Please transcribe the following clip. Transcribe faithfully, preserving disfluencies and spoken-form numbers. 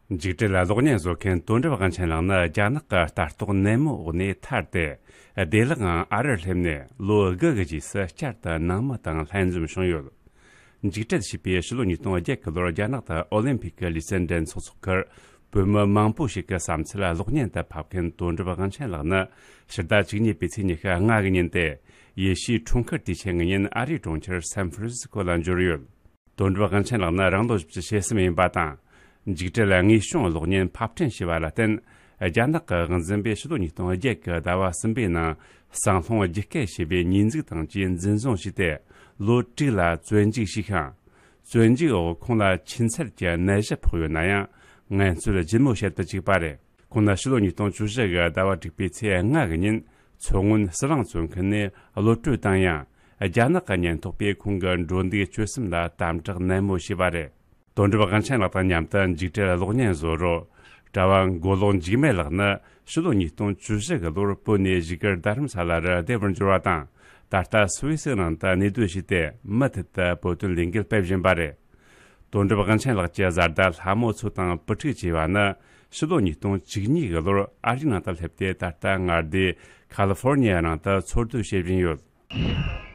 འཇིགས་བྲལ་གློག་བརྙན་བཟོ་མཁན་དོན་གྲུབ་དབང་ཆེན་ལགས་ནི་རྒྱ་ནག་གི་ལྟ་རྟོག་ནན་མོའི་འོག་ནས་ཐར་ཏེ། བདེ་བླག་ངང་ཨ་རིར་སླེབས་ནས་ལོ་དགུ་གི་རྗེས་སུ་བསྐྱར་དུ་ནང་མི་དང་ལྷན་འཛོམས་བྱུང་ཡོད། འཇིགས་བྲལ་ཞེས་པའི་ཕྱི་ལོ་ཉིས་སྟོང་བརྒྱད་ཀྱི་ལོར་རྒྱ་ནག་ཏུ་ཨོ་ལིམ་ཕིག་གི་ལུས་རྩལ་འགྲན་ཚོགས་འཚོགས་ཁར། བོད་མི་མང་པོ་ཞིག་གི་བསམ་ཚུལ་གློག་བརྙན་དུ་ཕབ་མཁན་དོན་གྲུབ་དབང་ཆེན་ལགས་ནི། ཕྱི་ཟླ་བཅུ་གཉིས་པའི་ཚེས་ཉི་ཤུ་ལྔ་གི་ཉིན་ཏེ། ཡེ་ཤུའི་འཁྲུངས་སྐར་དུས་ཆེན་གྱི་ཉིན་ཨ་རིའི་གྲོང་ཁྱེར་སན་ཧྥ་རན་སི་སྐོ་ལ་འབྱོར་ཡོད། དོན་གྲུབ་དབང་ཆེན་ལགས་ནི་རང་ལོ་བཞི་བཅུ་ཞེ་གསུམ་ཡིན་པ་དང་། འཇིགས་བྲལ་དངོས་བྱུང་གློག་བརྙན་ཕབ་སྐྲུན་བྱས་པ་ལ་བརྟེན། རྒྱ་ནག་གི་དབང་འཛིན་པས་ཕྱི་ལོ་ཉིས་སྟོང་བརྒྱད་ཀྱི་ཟླ་བ་གསུམ་པའི་ནང་། ཟང་ལྷུང་རྒྱུད་སྐྱེད་ཞེས་པའི་ཉེས་འཛུགས་དང་བཅས་འཛིན་བཟུང་བྱས་ཏེ། ལོ་དྲུག་ལ་བཙོན་འཇུག་བྱས་ཤིང་། བཙོན་འཇུག་འོག་ཁོང་ལ་ཆུ་ཚད་ཀྱི་ནད་གཞི་ཕོག་ཡོད་ན་ཡང་། ངལ་རྩོལ་ལྗིད་མོ་བྱེད་དུ་བཅུག་པ་རེད། ཁོང་ནི་ཕྱི་ལོ་ཉིས་སྟོང་བཅུ་བཞི་གི་ཟླ་བ་དྲུག་པའི་ཚེས་ལྔ་གི་ཉིན། མཚོ་སྔོན་ཟི་ལིང་བཙོན་ཁང་ནས་གློད་གྲོལ་བཏང་ཡང་། རྒྱ་ནག་གི་ཉེན་རྟོག་པས་ཁོང་གི་འགྲོ་འདུག་སྤྱོད་གསུམ་ལ་དམ་དྲག་ནན་མོ་བྱས་པ་རེད། དོན་གྲུབ་དབང་ཆེན་ལགས་དང་མཉམ་དུ་འཇིགས་བྲལ་གློག་བརྙན་བཟོ་རོགས། གྲྭ་བ་མགོ་ལོག་འཇིགས་མེད་ལགས་ནི་ཕྱི་ལོ་ཉིས་སྟོང་བཅུ་བཞི་གི་ལོར་བོད་ནས་བཞུགས་སྒར་རྡ་རམ་ས་ལ་རུ་བསྡད་པར་འབྱོར་བ་དང་། ད་ལྟ་སུད་སི་ནང་དུ་གནས་སྡོད་བྱས་ཏེ། མུ་མཐུད་དུ་བོད་དོན་ལས་འགུལ་སྤེལ་བཞིན་པ་རེད། དོན་གྲུབ་དབང་ཆེན་ལགས་ཀྱི་བཟའ་ཟླ་ལྷ་མོ་མཚོ་དང་བུ་ཕྲུག་བཅས་པ་ནི་ཕྱི་ལོ་ཉིས་སྟོང་བཅུ་གཉིས་གི་ལོར་ཨ་རིའི་ནང་དུ་སླེབས་ཏེ། ད་ལྟ་མངའ་སྡེ་ཁ་ལི་ཧྥོར་ནི་ཡའི་ནང་དུ་འཚོ་སྡོད་བྱེད་བཞིན་ཡོད།